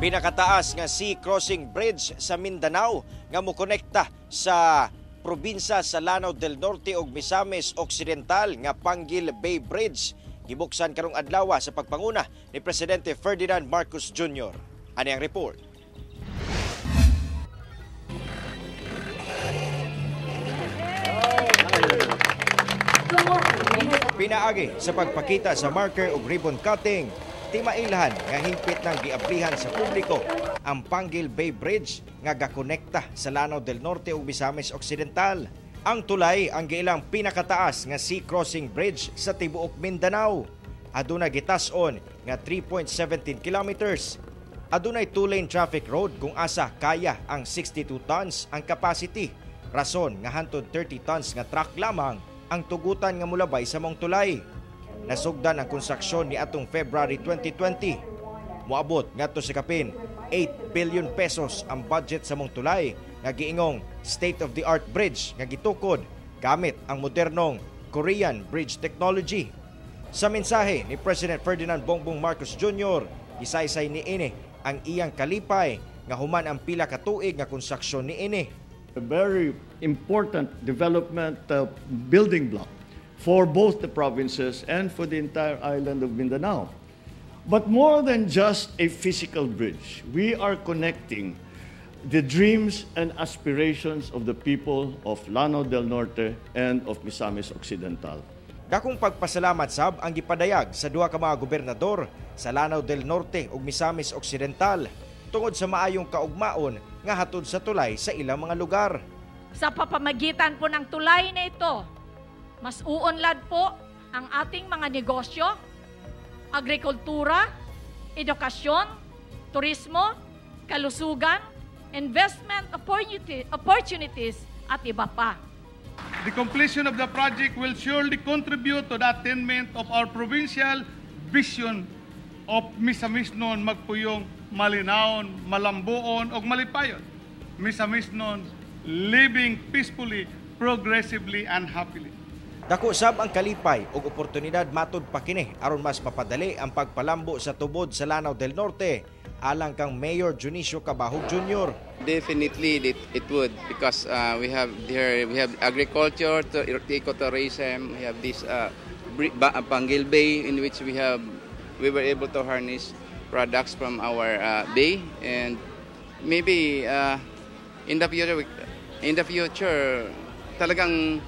Pinakataas nga sea crossing bridge sa Mindanao nga mokonekta sa probinsya sa Lanao del Norte ug Misamis Occidental nga Panguil Bay Bridge gibuksan karong adlaw sa pagpanguna ni Presidente Ferdinand Marcos Jr. Ani ang report. Pinaagi sa pagpakita sa marker ug ribbon cutting, timailhan nga hingpit ng giablihan sa publiko ang Panguil Bay Bridge nga gakonekta sa Lanao del Norte ug Misamis Occidental. Ang tulay ang giilang pinakataas nga sea crossing bridge sa tibuok Mindanao. Aduna gitas-on nga 3.17 kilometers. Adunay two-lane traffic road kung asa kaya ang 62 tons ang capacity. Rason nga hantod 30 tons nga truck lamang ang tugutan nga mulabay sa mong tulay. Nasugdan ang konstruksyon ni atong February 2020. Moabot ngadto sa kapin 8 billion pesos ang budget sa mong tulay nga giingong state-of-the-art bridge nga gitukod gamit ang modernong Korean bridge technology. Sa mensahe ni President Ferdinand Bongbong Marcos Jr., gisaysay niini ang iyang kalipay nga human ang pila ka tuig nga konstruksyon niini. A very important development building block for both the provinces and for the entire island of Mindanao. But more than just a physical bridge, we are connecting the dreams and aspirations of the people of Lanao del Norte and of Misamis Occidental. Dakong pagpasalamat sab ang gipadayag sa duha ka mga gobernador sa Lanao del Norte ug Misamis Occidental tungod sa maayong kaugmaon nga hatod sa tulay sa ilang mga lugar. Sa papamagitan po ng tulay na ito, mas uunlad po ang ating mga negosyo, agrikultura, edukasyon, turismo, kalusugan, investment opportunities at iba pa. The completion of the project will surely contribute to the attainment of our provincial vision of Misamisnon magpuyong malinawon, malambuon ug malipayon. Misamisnon living peacefully, progressively and happily. Dako sab ang kalipay ug oportunidad matud pa kini aron mas mapadali ang pagpalambo sa tubod sa Lanao del Norte alang kang Mayor Dionisio Cabahug Jr. Definitely it would, because we have here, we have agriculture, to ecotourism, we have this Panguil Bay in which we were able to harness products from our bay, and maybe in the future talagang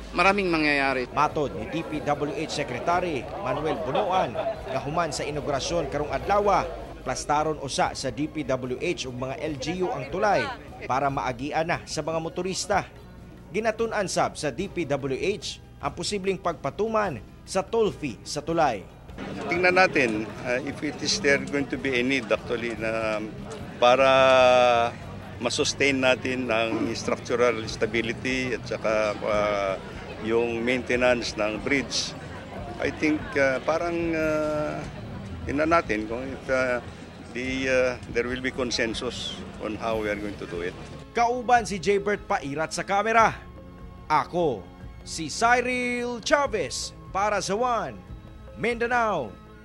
maraming mangyayari. Matod ni DPWH Secretary Manuel Bonoan nga human sa inaugurasyon karong adlaw, plastaron usa sa DPWH ug mga LGU ang tulay para maagian na sa mga motorista. Ginatun-an sab sa DPWH ang posibleng pagpatuman sa toll fee sa tulay. Tingnan natin if it is there going to be a need actually na para masustain natin ang structural stability at saka yung maintenance ng bridge. I think parang tingnan natin kung if there will be consensus on how we are going to do it. Kauban si Jaybert Pairat sa kamera. Ako, si Cyril Chavez para sa One Mindanao.